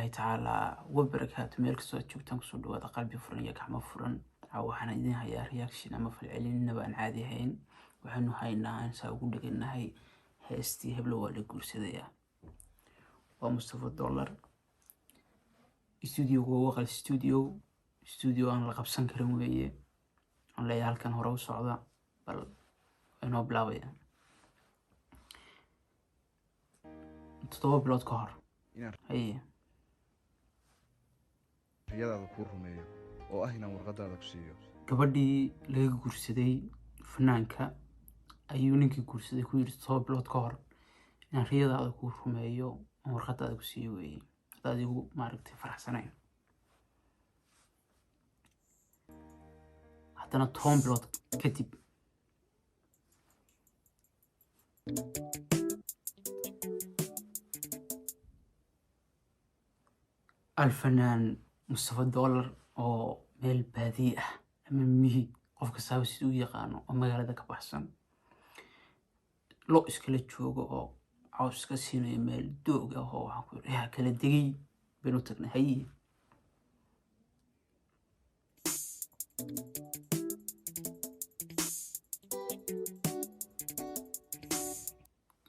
Waraxmatullaahi tacaala wabarakaatu. Meel kastoo aad joogtaan, kusoo dhawaada qalbi furan iyo gacmo furan. Waxaan idin hayaa reaction ama falcelinaba aan caadi ahayn. Waxaanu haynaa aan saa ugu dheganahay heestii "Heblo waa la guursadayaa". Waa Mustafa Dollar, studio ga Waqal Studio, studio aan la qabsan karin weeye. Waxaan leeyahay halkan hore u socda. Bal inoo bilaabaya 7 bilood ka hor. Inaan Haye. riyadaada kuu rumeeyo oo ah inaan warqadaada ku siiyo. Gabadhii laga guursaday fanaanka ayuu ninkii guursaday ku yidhi 7 bilood ka hor, "Inaan riyadaada kuu rumeeyo oon warqadaada ku siiyo weeye, haddaad igu maaragtay faraxsanayn." Haddana 10 bilood kadib alfanaan Mustafa Dollar oo meel baadiye ah ama miyi, qof kastaaba sida u yaqaano, oo magaalada ka baxsan, lo iskala joogo oo caws ka siinayo, meel doog ah oo waxaan ku yaa kala degay baynu tagnay. Haye.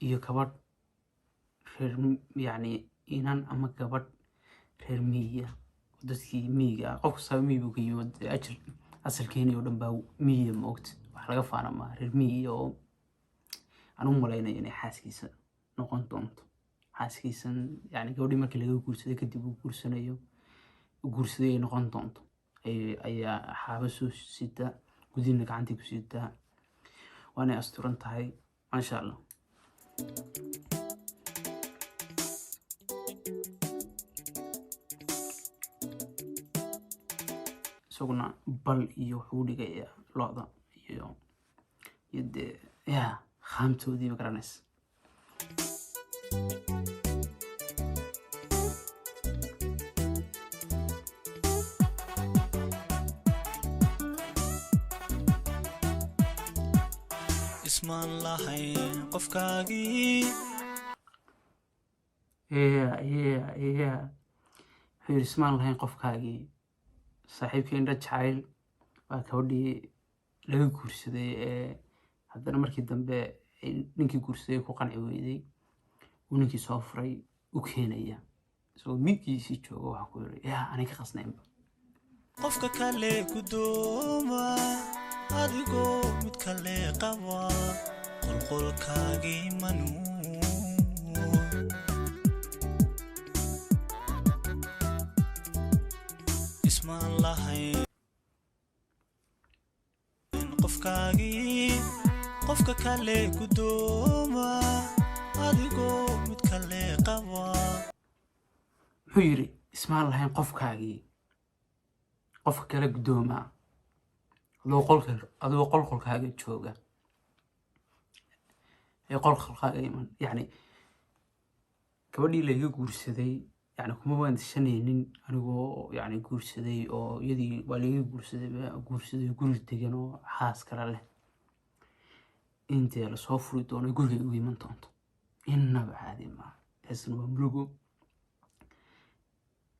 Iyo gabadh reer, yacni inan ama gabadh reer miyiga oo dadkii miyiga ah. Qof kastaaba miyi buu ka yimid, dee ajal asalkeeni oo dhan baa miyiga, ma ogta? Wax laga faana maaha. Reer miyiga oo aan u malaynayo inay xaaskiisa noqon doonto, xaaskiisan yani gabadhii markii laga guursaday kadib uu guursanayo, uu guursaday ay noqon doonto, ayaa xaabo soo sita, gudina gacantii ku sitaa, waanay asturan tahay, maasha Allah. Isaguna bal iyo wuxuu dhigayaa lo'da iyo dee ya haamtoodii, ma garanaysa? Ismaan lahayn qofkaagii. Yeah, wuxuu yidhi, "Ismaan lahayn qofkaagii." Saaxiibkii Indha Jacayl waa gabadhii laga guursaday ee haddana markii dambe ay ninkii guursaday ku qanci weyday, uu ninkii soo furay, u keenaya isagoo migiisii jooga. Waxaan ku yidhi yaa aanay ka qasnaynba. Qofka kale gudooma adigoo mid kale qaba, qolqolkaagii manuu. Ismaan lahayn qofkaagii, qofka kale gudooma adigoo mid kale qaba. Muxuu yidhi? "Ismaan lahayn qofkaagii, qofka kale guddoomaa adoo qolka, adoo qolqolkaaga jooga ee qolqolkaaga iman." Yacni gabadhii layga guursaday, yani kuma waan tashanaynin anigoo yani guursaday oo iyadii waa layga guursaday, guursaday, guri degan oo xaas kale leh, intee lasoo furi doono guriga ugu iman doonto. Innaba caadi maaha. Heestan waa murugo.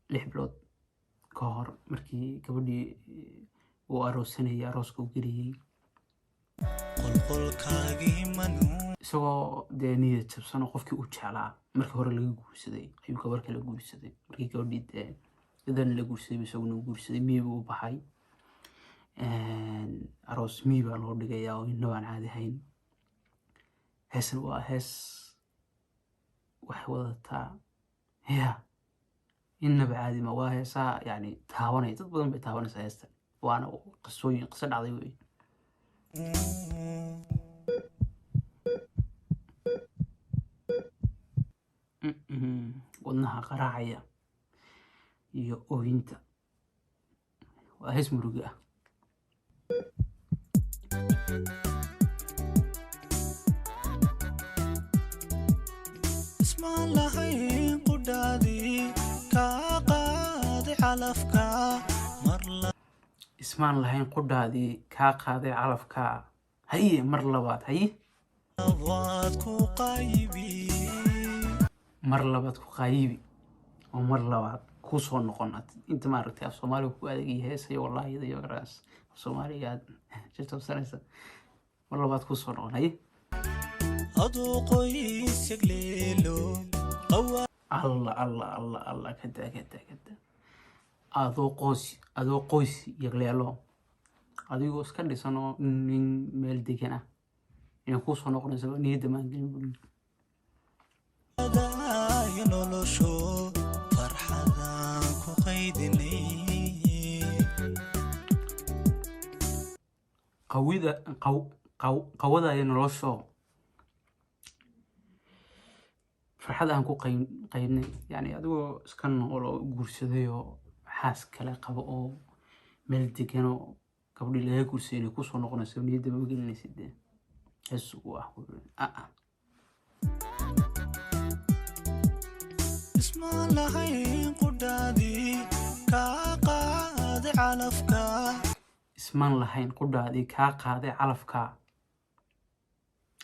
6 bilood ka hor markii gabadhii uu aroosanayay, arooska u geliyey, Qolqolkaagii manuu. isagoo dee niyad jabsan oo qofkii u jeclaa markii hore laga guursaday ayuu gabar kale guursaday. Markii gabadhii dee idan la guursaday buu isaguna u guursaday, miyi buu u baxay. Aroos miyi baa loo dhigayaa oo innaba aan caadi ahayn. Heestan waa hees waxay wadataa ya innaba caadi ma waa. Heesaha yani taabanaya, dad badan bay taabanaysaa heestan, waana qisooyin, qiso dhacday wey. Wadnaha qaraacaya iyo oohinta, waa hees murugo ah. Ismaan lahayn qudhaadii kaa qaaday calafka mar. "Ismaan lahayn qudhaadii kaa qaaday calafka." Haye, mar labaad, haye. Labaad ku qaybi. Mar labaad ku qaayibi oo mar labaad. Kuu soo noqon inta maaragtay af Soomaaliga ku adeeg iyo heesayo, wallahi iyada iyo garaas af Soomaaliga aad jajabsanaysa, mar labaad kuu soo noqon. Haye. Aduu qoys yagleelo. Allah, Allah, Allah, Allah! Kada kada kada. Adoo qoys yagleelo, adigoo iska dhisan oo nin meel degan ah, inay kuu soo noqonayso niyadda maan gelin buri. Qawadaaya nolosho farxadaan ku qaydinay. Qawida qaw qaw qawadaya nolosho farxad aan ku qaybnay, yani adigoo iska nool oo guursaday oo xaas kale qabo oo meel degan oo gabadhii laga guursaday inay kusoo noqonayso, niyadda ma gelinaysid. Dee hees u ah ah ah. Ismaan lahayn qudhaadii kaa qaaday calafka. Ismaan lahayn qudhaadii kaa qaaday calafka.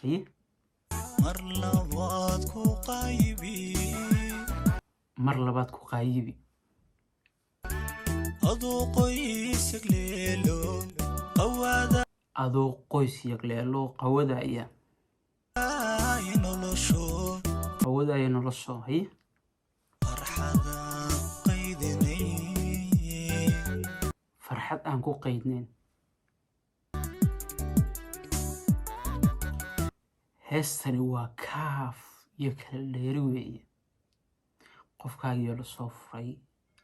Haye. Mar labaad ku qaybi. Mar labaad ku qaayibi. Aduu qoys yagleelo qawaadaaya. Adoo qoys yagleelo qawadaya. Nolosho. Qawadaya nolosho. Haye. Farxadaan qaydinay. Farxad aan ku qaydnayn. Heestani waa kaaf iyo kala dheeri weeye. Qofkaagiyo lasoo furay,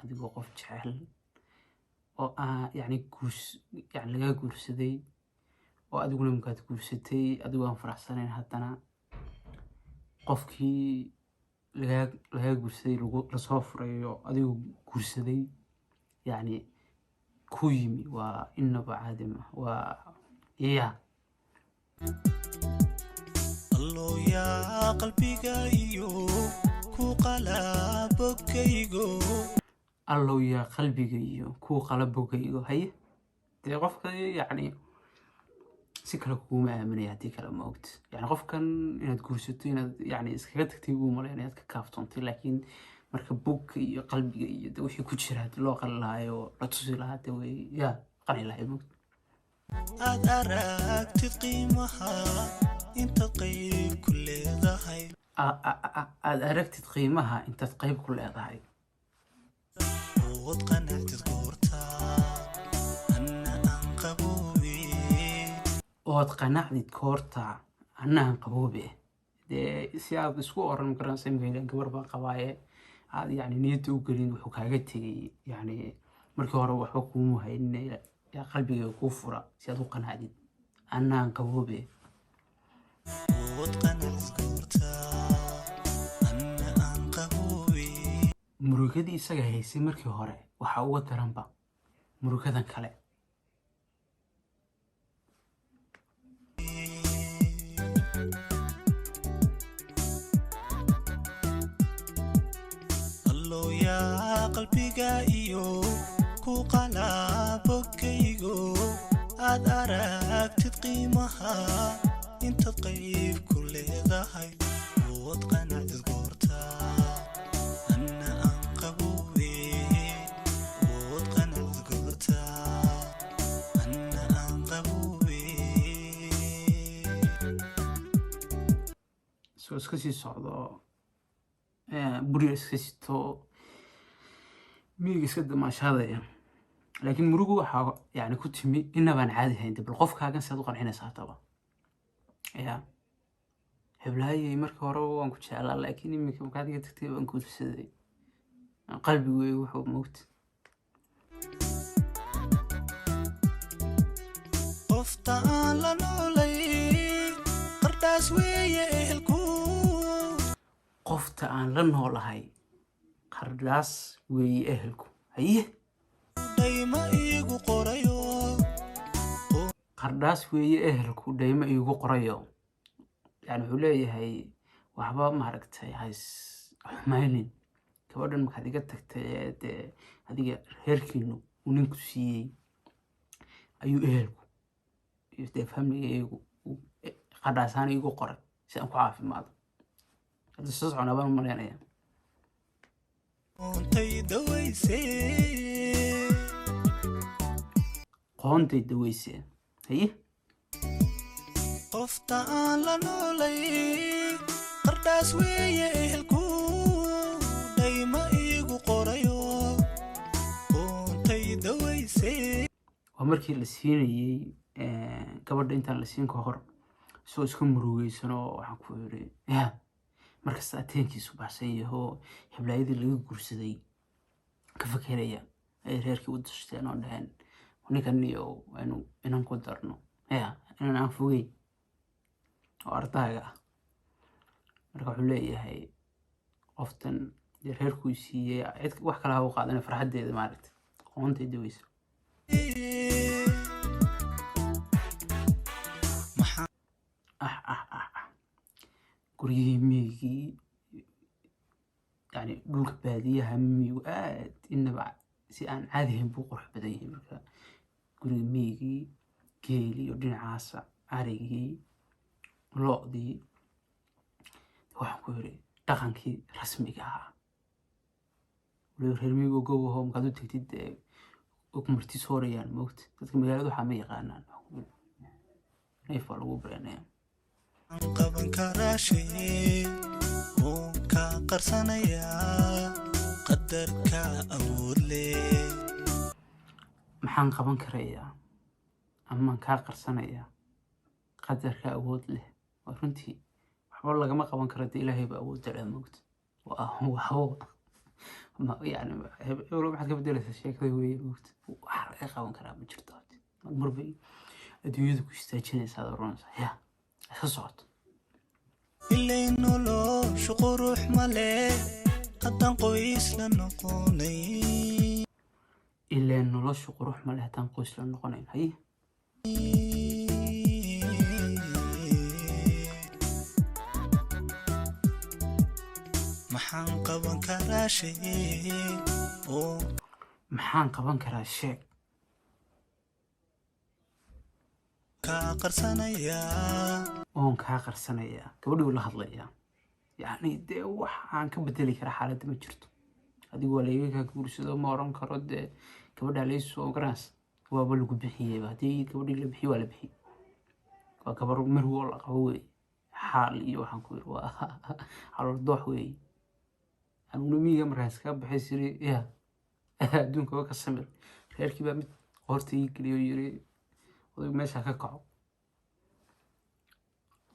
adigoo qof jecel oo aa yacni guurs, yani lagaa guursaday oo adiguna markaad guursatay adigoo aan faraxsanayn, haddana qofkii lagaa guursaday lagu lasoo furay oo adigoo guursaday, yacni ku yimi, waa inaba caadi ma waa ya. Allow yaa qalbiga iyo ku qalabogaygo. Allow yaa qalbiga iyo kuu qala bogaygo. Haye, dee qofka yacni si kale kuguma aaminaya haddii kale, ma ogti? Yani qofkan inaad guursato, inaad yani iskaga tagtay buu malay, inaad ka kaaftoontay, laakiin marka bogga iyo qalbiga iyo de wixii ku jira hadii loo qali lahaayo, la tusi lahaa, de way ya qani lahayd, mogta? Aad aragtid qiimaha intaad qayb ku leedahay. Aad aragtid qiimaha intaad qayb ku leedahay. Ood qanactid goorta anna aan qaboobe. Ood qanacdid koorta annahan qaboobe. Dee si aad isku oran magaranaysa imika ileen gabar baan qabaaye, aad yani niyadda u gelin wuxuu kaaga tegay, yani markii hore waxba kuuma haynin, yaa qalbiga kuu fura si aad u qanacdid annahan qaboobe. Ood qanactid goorta anna aan qaboobe. Murugadii isaga haysay markii hore waxaa uga daranba murugadan kale. Allow yaa qalbiga iyo ku qalabogaygo, aad aragtid qiimaha intaad qayb ku leedahay, ood qanacdid goorta anna aan qaboobe, ood qanacdid goorta anna aan qaboobe. Soo iska sii socdo, buriga iska sito, miyiga iska damaashaadaya, laakiin murugu waxaa yani ku timi inabaan caadi hayn. Bal qofkaagan siaad u qancinaysaa hataba ya heblaayey? Markii hore waan ku jeclaa, laakiin iminka markaad iga tagtay baan guursaday, qalbigu wuxuu moogta. Qofta aan la noolay qardhaas weeye ehelku. Qofta aan la noolahay qardhaas weeye ehelku. Haye. Dhayma iigu qorayo. Qardhaas weeye ehelku dhaymo iigu qorayo, yani wuxuu leeyahay waxba maaragtay hays xumaynin gabadhan markaad iga tagtay ee dee adiga reerkiinu uu ninku siiyey ayuu ehelku iyo dee familiga qardhaasaan iigu qoray si aan ku caafimaado. Hadda soo soconaa baan u malaynaya. Qoontay dawaysee. Qoontay daweysee, haye. Qofta aan la noolay qardhaas weeye ehelku, dhayma iigu qorayo, qoontay dawaysee. Waa markii la siinayey gabadha, intaan la siin ka hor, isagoo iska murugeysan oo waxaan ku yidhi ya markasta ateenkiisu baxsan yaho, heblaayadii laga guursaday ka fakeraya, ay reerkii u dashteen oo dhaheen ninkan iyo aynu inan ku darno, ya inan aan fogeyn oo ardaaga ah. Marka wuxuu leeyahay qoftan dee reerkuu siiyey, cid wax kale ha u qaadana, farxaddeeda maaragtay, qoontay daweysa. Maxaa ah ah ah ah, guryihii miyigii, yani dhulka baadiyaha miyigu aad inaba si aan caadi ahayn buu qurux badan yahay. Marka guriga miyigii, geeli iyo dhinacaasa arigii, lo'dii, waxaan ku yidhi dhaqankii rasmiga ahaa. Waliba reer miyigu goboho markaad u tagtid dee way ku marti soorayaan, moogta dadka magaalada waxaa ma yaqaanaan. Waxaan ku yidhi neef baa lagu bareenaya. Qaban karaa shay oon kaa qarsanayaa, qadarka awood leh. Maxaan qaban karayaa amaan kaa qarsanayaa, qadarka awood leh. Waa runtii, waxba lagama qaban karo dee, Ilaahay baa awoodda leh, moogta. Waa waxba yani hebelo maxaad ka bedelaysaa sheekada weeye, moogta. Wax laga qaban karaa ma jirto. Marbay adduunyadu ku istaajinaysaa, aad oranaysaa ya iska socoto. Ilay noloshu qurux male haddaan qoys la noqonay. Ileen noloshu qurux ma leh haddaan qoys la noqonayn, haye. Maxaan qaban karaa shay oo Maxaan qaban karaa sheeg kaa qarsanayaa oon kaa qarsanayaa? Gabadhii uu la hadlayaa, yacni dee wax aan ka bedeli karaa xaaladda ma jirto. Adigu waa layga kaa guursado ma oran karo, dee gabadhaa laysoo garanaysa, waaba lagu bixiyeyba. Haddii gabadhii la bixiyo, waa la bixiyey, waa gabar marwo la qabo weeye. Xaal iyo waxaan ku yiri waa calool doox weeye. Aniguna miyiga markaas kaga baxay siri ya adduunka waa ka samir, reerkii baa mid qoorta ii geliyo, yiri odaygu meesha ka kaco.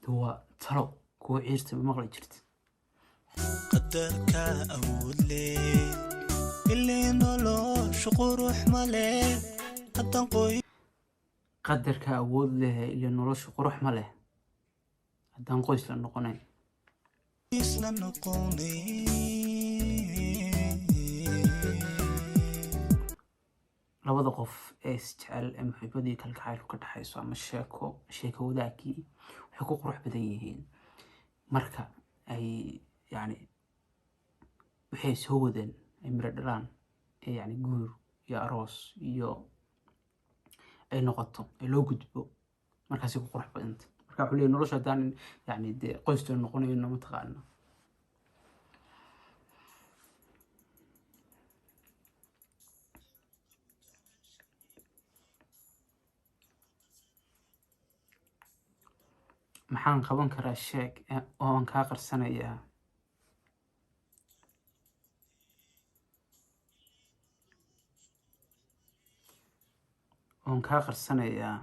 De waa talo kuwa ciirta ma maqli jirta. Qadarka awood leh, ilay noloshu qurux male haddaan qoys Qadarka awood leh, iyo noloshu qurux ma leh haddaan qoys la noqonayn. La noqonay. Labada qof ee isjecel ee muxiibadii kalgacaylku ka dhexayso ama sheeko wadaagii waxay ku qurux badan yihiin marka ay yani waxay soo wadeen ay miro dhalaan, ee yani guur iyo aroos iyo ay noqoto, ee loo gudbo, markaasay ku qurux badanta. Marka wuxuu leeyahay nolosha haddaan yani dee qoysta noqonayno, mataqaana. Maxaan qaban karaa sheeg oo aan kaa qarsanayaa oon kaa qarsanayaa,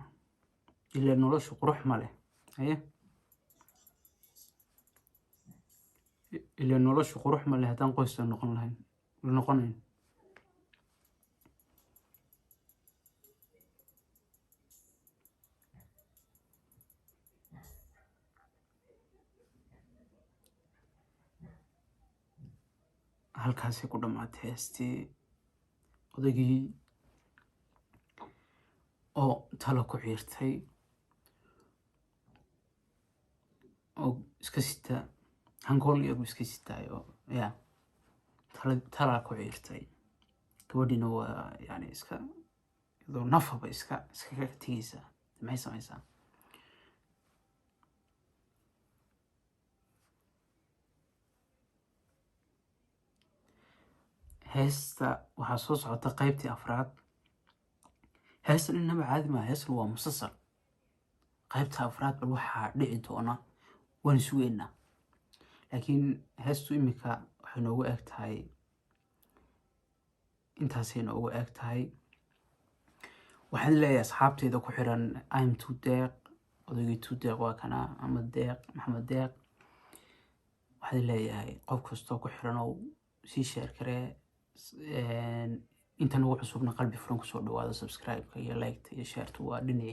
ilaa noloshu qurux ma leh, haye, ilaa noloshu qurux ma leh haddaan qoys la noqon lahayn, la noqonayn. Halkaasay ku dhammaatay heestii. Odaygii oo talo ku ciirtay oo iska sita hangool yar buu iska sitaay oo ya talaa ku ciirtay, gabadhiina waa yani iska iyadoo nafaba iskaga tegeysaa. Maxay samaysaa? Heesta waxaa soo socota qaybtii afraad. Heestan inaba caadi maa, heestan waa musasal. Qaybta afraad bal waxaa dhici doona waan sugeynaa, laakiin heestu imika waxay noogu eg tahay intaasay noogu eg tahay. Waxaan leeyahay asxaabteyda ku xiran im tu Deeq, odaygii tu Deeq waa kana ama Deeq Maxamed Deeq. Waxaan leeyahay qof kastoo ku xiran oo sii share karee, inta nagu cusubna qalbi furan kusoo dhawaado. Subscribe-ka iyo like-ta iyo share-ta waa dhinacii.